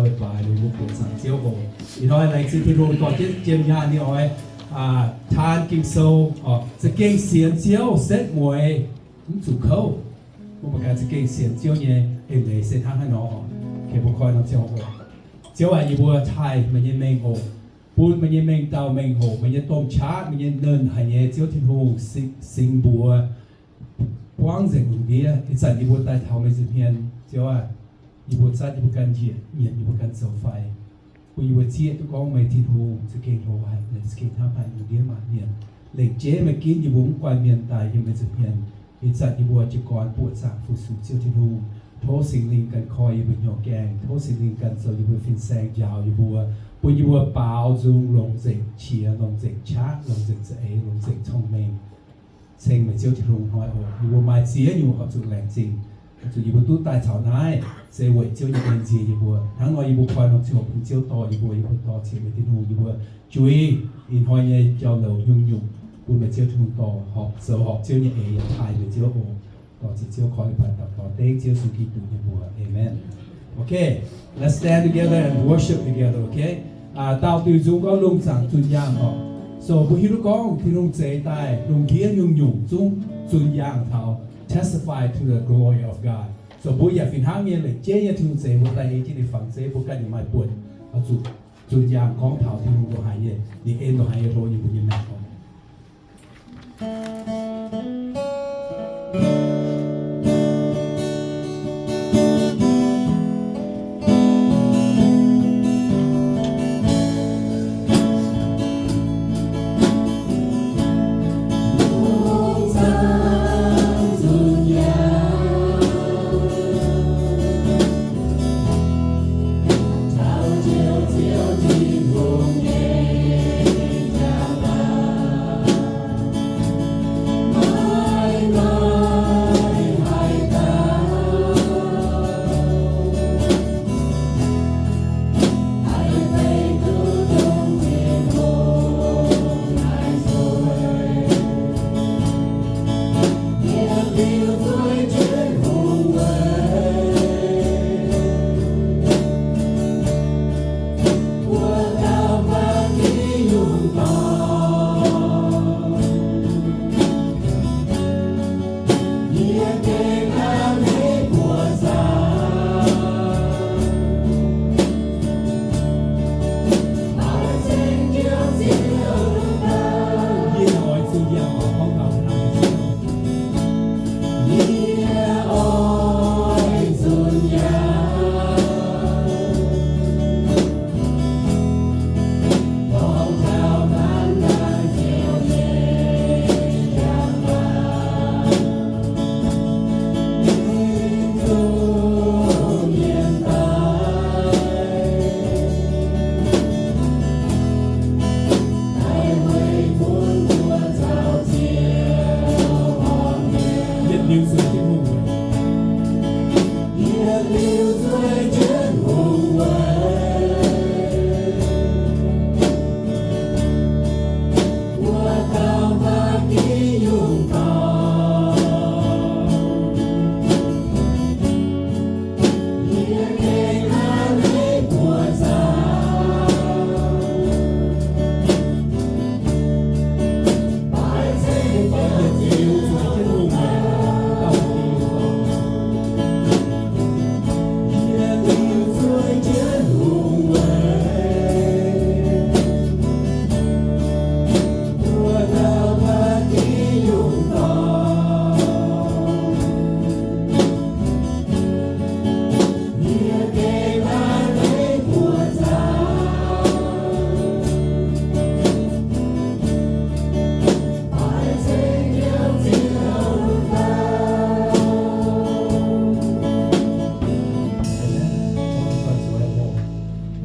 nyei baaix, mbuo buoqc zaangc Ziouv oc. Ih hnoi laengz zingh Tin-Hungh dorh jienv jiem nyaanh nyei oix taan Ging-Sou, za'gengh sienx Ziouv setv mueiz mv zuqc kouv. Mbuo mangc gaax za'gengh sienx Ziouv nyei eix leiz se hnangv haaix nor. Mbuo koi norm Ziouv oc. Ziouv aac, yie mbuo taaih meih nyei mengh oc. Bun meih nyei mengh dauh mengh hoc, meih nyei domh qaqv, meih nyei nernh haic nyei Ziouv Tin-Hungh, singx mbuox buangv nzengc lungh ndiev. Ih zanc yie mbuo daaih taux meih nza'hmien, Ziouv aac, yie mbuo zatv yie mbuo ganh njiec, nyienc yie mbuo ganh zoux fai, bun yie mbuo zieqv duqv gorngv meih Tin-Hungh za'gengh hlo haic, meih za'gengh hnamv haic lungh ndiev maanc mienh. Lengc jeiv meih ginv yie mbuo mv guanh mienh daaih yiem meih nza'hmien. Ih zanc yie mbuo jiez gorn buoqc zaangc fu-sux Ziouv Tin-Hungh. Tov Singx Lingh ganh koi yie mbuo hnyouv gaengh. Tov Singx Lingh ganh zoux yie mbuo fin-saeng, njaaux yie mbuo, bun yie mbuo baaux nzung, longc nzengc qiex, longc nzengc qaqv, longc nzengc za'eix, longc nzengc cong-mengh ceng meih Ziouv Tin-Hungh hnoi oc. Yie mbuo maaih ziex nyungc oix zuqc laengz zingh, oix zuqc yie mbuo duqv daaih caux naaiv, se weic Ziouv nyei en nziex yie mbuo. Hnangv nor yie mbuo koi norm ziangh hoc bun Ziouv dorh yie mbuo, yie mbuo dorh ziex meih Tin-Hungh, yie mbuo juix ih hnoi nyei jauv-louc nyungc-nyungc bun meih Ziouv Tin-Hungh dorh, horpc zoux horpc Ziouv nyei eix yaac taaih meih Ziouv oc. Dorh ziex Ziouv koi baaix daux gaux dengv Ziouv Yesu Giduc nyei mbuox. Amen. Okay, let's stand together and worship together, okay? Daauh diuh nzung gorngv lungh zaangc zunh yaangh oc. So mbuo hiuv duqv gorngv Tin-Hungh zeix daaih lungh ndiev nyungc-nyungc zungv zunh yaangh taux testify to the glory of God. So mbuo yaac fih hnangv nyei lengc jeiv nyei Tin-Hungh zeix mbuo daaih ei jienv ninh fangx zeiv, mbuo ganh yaac maaih buonc oix zuqc zunh yaangh gorngv taux Tin-Hungh ndongc haaix nyei, ninh en ndongc haaix nyei hlo nyei mbuo nyei maengc oc.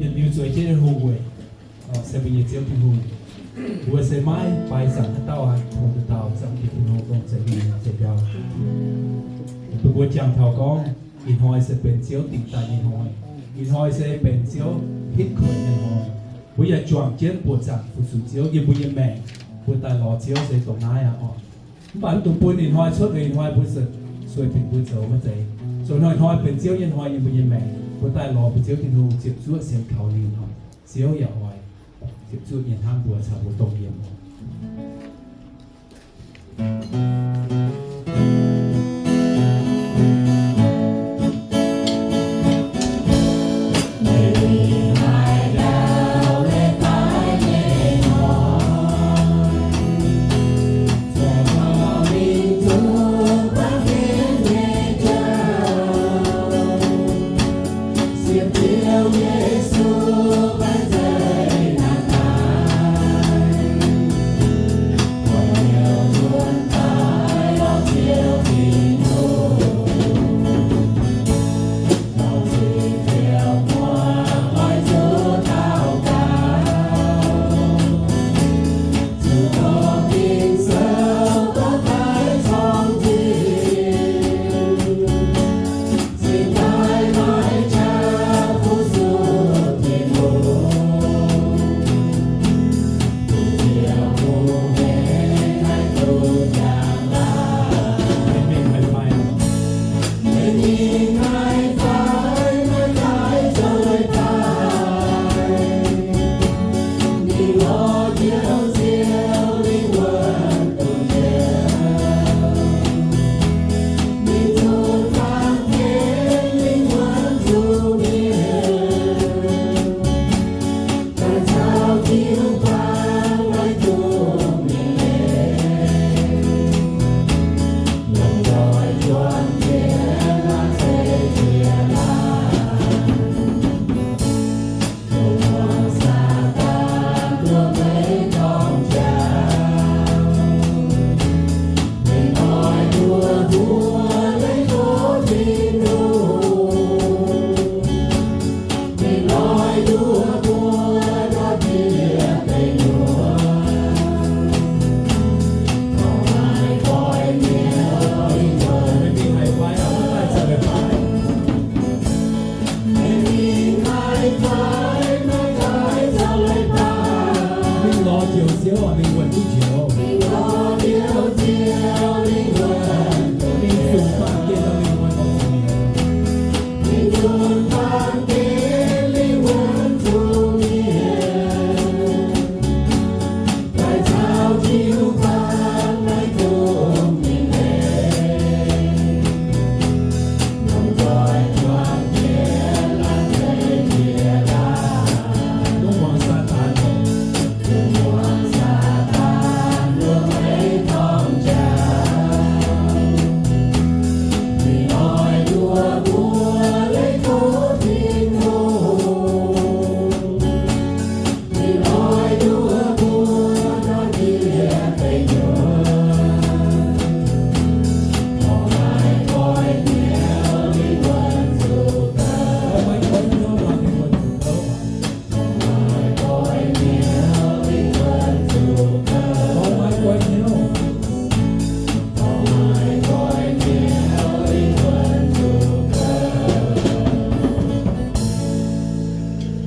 Yietc liuz zueiz jienv Tin-Hungh weic, se mbuo nyei Ziouv Tin-Hungh. Mbuo se maiv faix zaangc haaix dauh aqv, tongx dauh dauh zaangc Tin-Hungh dongh zeiz mienh zeiz ndau. Mbuo jangx taux gorngv, ih hnoi se benx Ziouv dingc daaih nyei hnoi. Ih hnoi se benx Ziouv hitv kuonx nyei hnoi. Mbuo yaac juangc jienv buoqc zaangc fu-sux Ziouv yiem mbuo nyei maengc. Mbuo daaih lorz Ziouv se dongh naaiv aqv oc. Mv baac mv dungx bun ih hnoi cuotv, ih hnoi mbuo sueih binc mbuo zoux maiv zeiz. Zoux hnoi-hnoi benx Ziouv nyei hnoi yiem mbuo nyei maengc. Mbuo daaih lorz mbuo Ziouv Tin-Hungh ziepc zuoqv sienx kaux ninh oc. Ziouv yaac oix ziepc zuoqv nyei hnamv mbuo caux mbuo dongh yiem oc.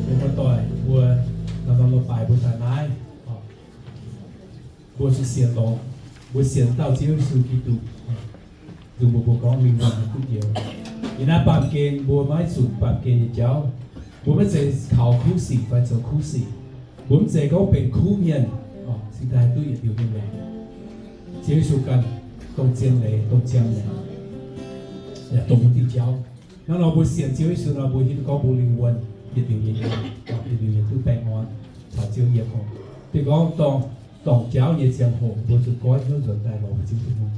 Mbuo doic mbuo, norm-norm la'baaic mbuo daaih naaiv, mbuo zuqc sienx longx, mbuo sienx dauh Ziouv Yesu Giduc, dongh mbuo, mbuo gorngv mingh wuonh duqv njoux. Yiem naaiv baamh gen mbuo maiv zuqc baamh gen nyei jauv. Mbuo maiv zeiz kaux kuv sic fai zoux kuv sic. Mbuo mv zeiz gorngv benx kuv mienh, cingx daaih duqv yietc liuz nyei leiz. Ziouv Yesu ganh dongh zien leiz, dongh ziangh leiz, yaac dongh wuov diuh jauv. Hnangv nor mbuo sienx Ziouv Yesu nor, mbuo hiuv duqv gorngv mbuo lingh wuonh yietc liuz nyei, yietc liuz nyei duqv baengh orn caux Ziouv yiem oc. Diuh gorngv dorngc, dorngc jauv nyei ziangh hoc mbuo zuqc goiv hnyouv nzuonx daaih lorz mbuo Ziouv Tin-Hungh.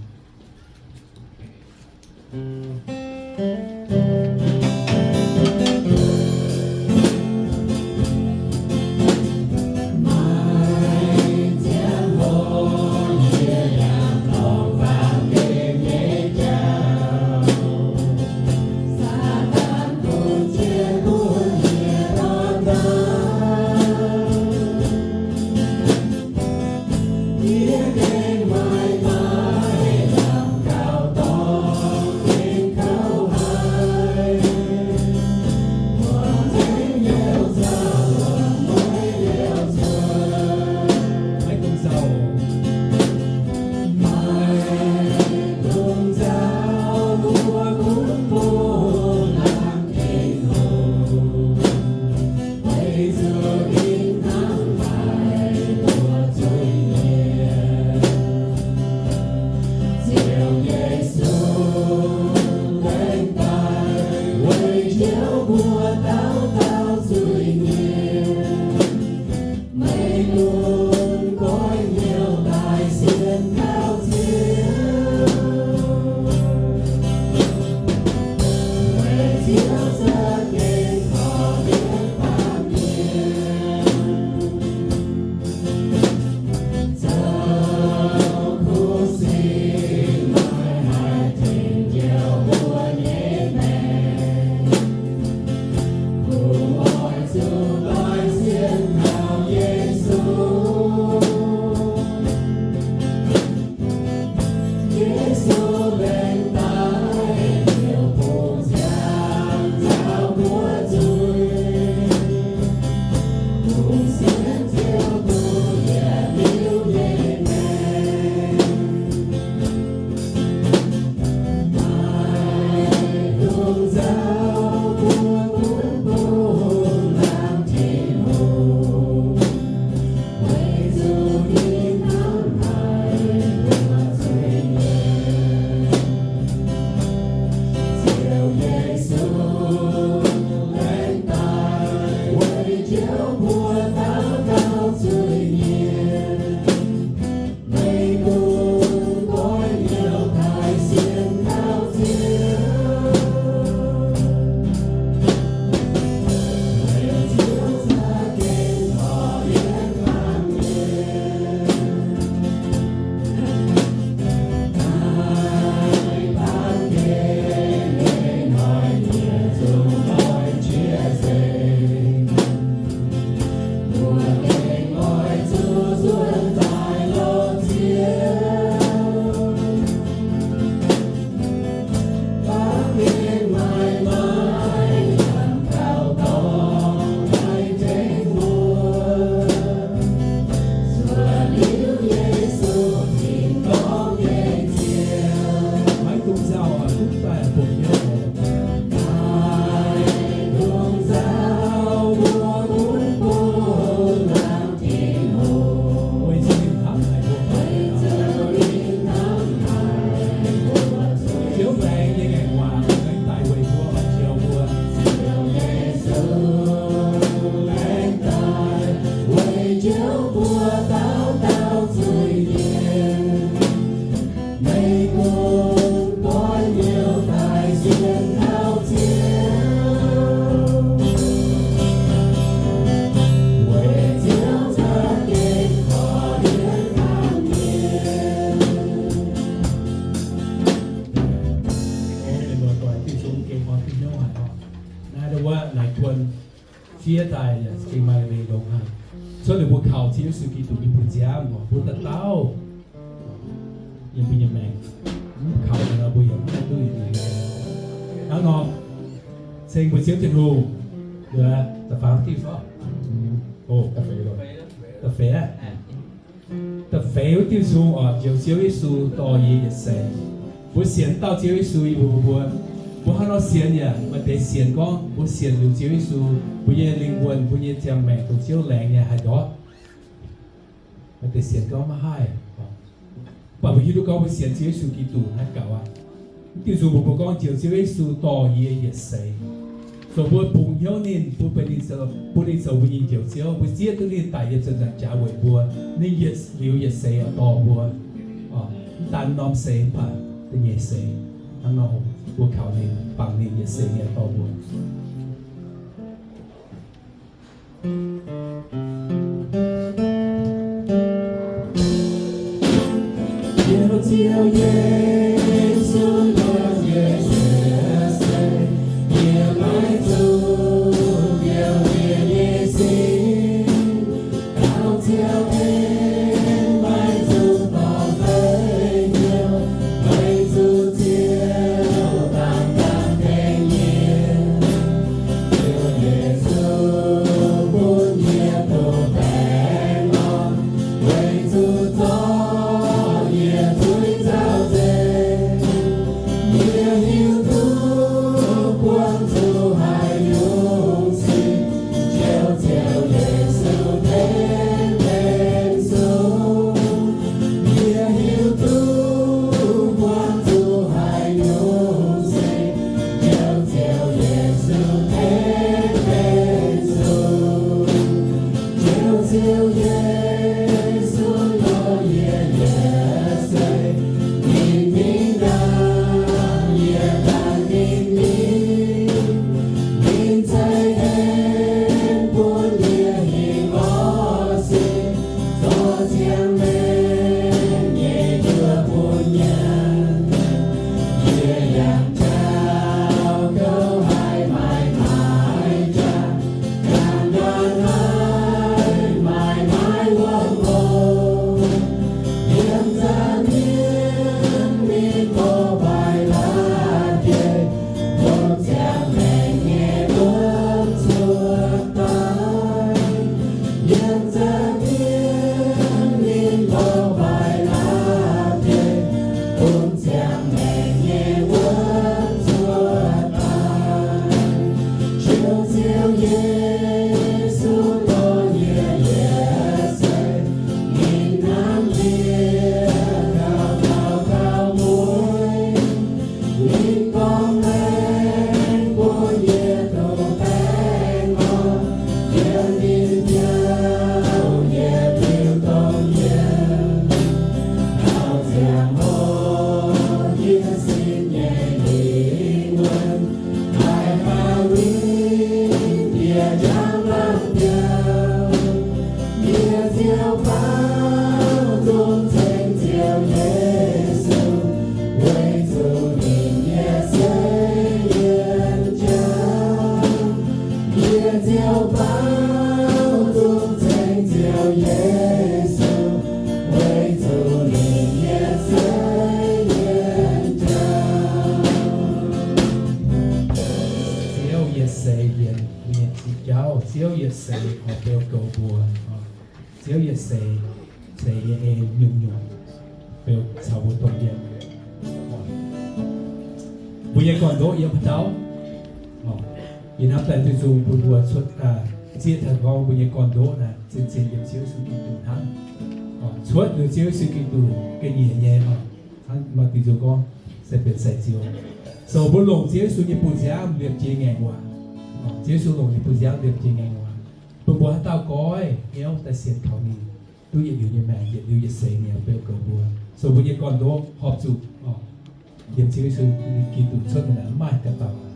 Maiv dungx nzauh, duqv daaih bungx hnyouv oc. Weic zuqc ninh hnamv haic mbuo. Ziouv laengz nyei ngaengc waac laengz daaih weic mbuo oix njoux mbuo. Naaiv wuov laengz kuon fiev daaih yaac gengh maaih leiz longx haic. Cuotv liuz mbuo kaux Ziouv Yesu Giduc nyei mbuox nziaamv oc, mbuo dauh dauh yiem mbuo nyei maengc, mv kaux nor mbuo yaac mv haih duqv yietc liuz. Hnangv nor, ceng mbuo Ziouv Tin-Hungh, da'faam diuh fai? O, da'feix aqv. Da'feix wuov diuh nzung oc, njoux Ziouv Yesu dorh yie yietc seix. Mbuo sienx dauh Ziouv Yesu yie mbuo, mbuo, mbuo hnangv nor sienx yaac maaih deix sienx gorngv mbuo sienx liuz Ziouv Yesu, mbuo nyei lingh wuonh, mbuo nyei ziangh maengc dongh Ziouv laengz nyei haih ndortv. Maaih deix sienx gorngv maiv haih. Mv baac mbuo hiuv duqv gorngv mbuo sienx Ziouv Yesu Giduc naaiv gaux aqv. Mv diuh nzung mbuo, mbuo gorngv njoux Ziouv Yesu dorh yie yietc seix. So mbuo bungx hnyouv ninh, bun ninh zoux, bun ninh zoux mbuo nyei Njoux Ziouv. Mbuo zieqv duqv ninh daic yiem ziepc nzaangc jaax weic mbuo. Ninh yietc liuz yietc seix oix dorh mbuo. Mv daan norm seix mv baac da'nyeic seix hnangv nor, mbuo kaux ninh, bangc ninh yietc seix ninh oix dorh mbuo. Yie ziouc baaux nzung ceng Ziouv Yesu, weic zuqc ninh yie se yiem jauv. Yie ziouc baaux nzung ceng Ziouv Yesu, weic zuqc ninh yie se yiem jauv. Ziouv, yie se yiem nyei jauv. Ziouv, yie se oix beu goux mbuo. Ziouv, yie se, se yie ei nyungc-nyungc beu caux mbuo dongh yiem. Mbuo nyei gorn-ndoqv yiem haaix dauh? Yie hnamv daaih duqv nzung bun mbuo cuotv, zieqv taux gorngv mbuo nyei gorn-ndoqv naaic zien-zien yiem Ziouv Yesu Giduc hnangv. Cuotv liuz Ziouv Yesu Giduc ga'nyiec nyei, hnangv maaih diuh nzung gorngv, se benx sai-ziouv. So mbuo longc Ziouv Yesu nyei bu nziaamv liepc jiez ngaengc waac. Ziouv Yesu longc ninh bu nziaamv liepc jiez ngaengc waac, bun mbuo haaix dauh goiv hnyouv daaih sienx kaux ninh, duqv yietc liuz nyei maengc, yietc liuz yietc seix ninh beu goux mbuo. So mbuo nyei gorn-ndoqv horpc zuqc yiem Ziouv Yesu Giduc cuotv mi'aqv, mv maaih dauh dauh.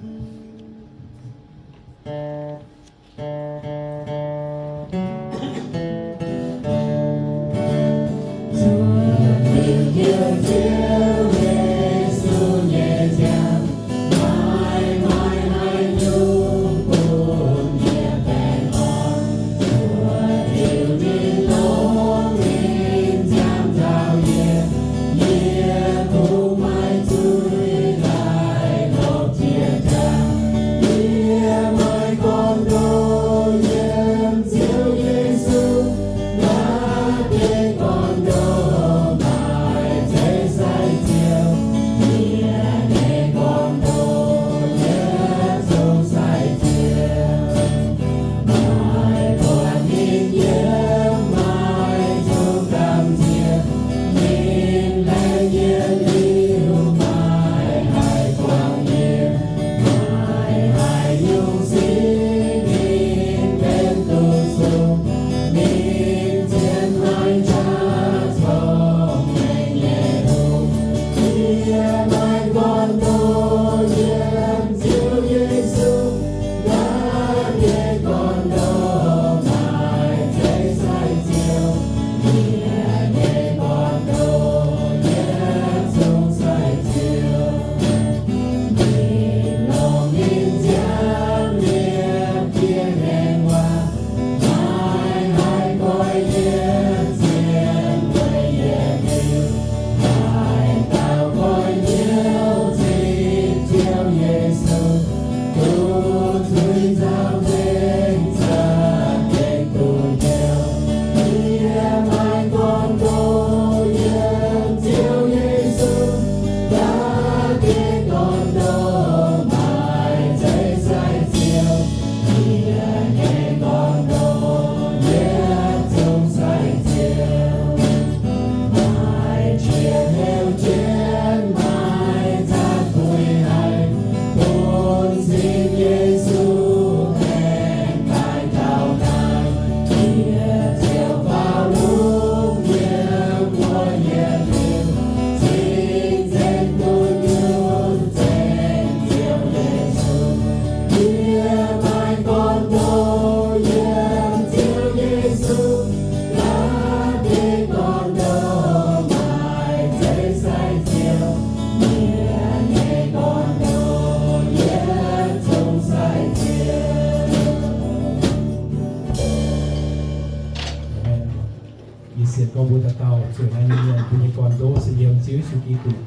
Yie sienx gorngv mbuo dauh dauh zuqc naaiv nyei mienh, mbuo nyei gorn-ndoqv se yiem Ziouv Yesu Giduc.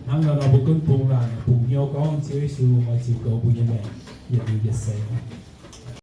Hnangv nor nor mbuo gunv bungx laangc bungx hnyouv gorngv Ziouv Yesu oix ziux goux mbuo nyei maengc yietc liuz yietc seix.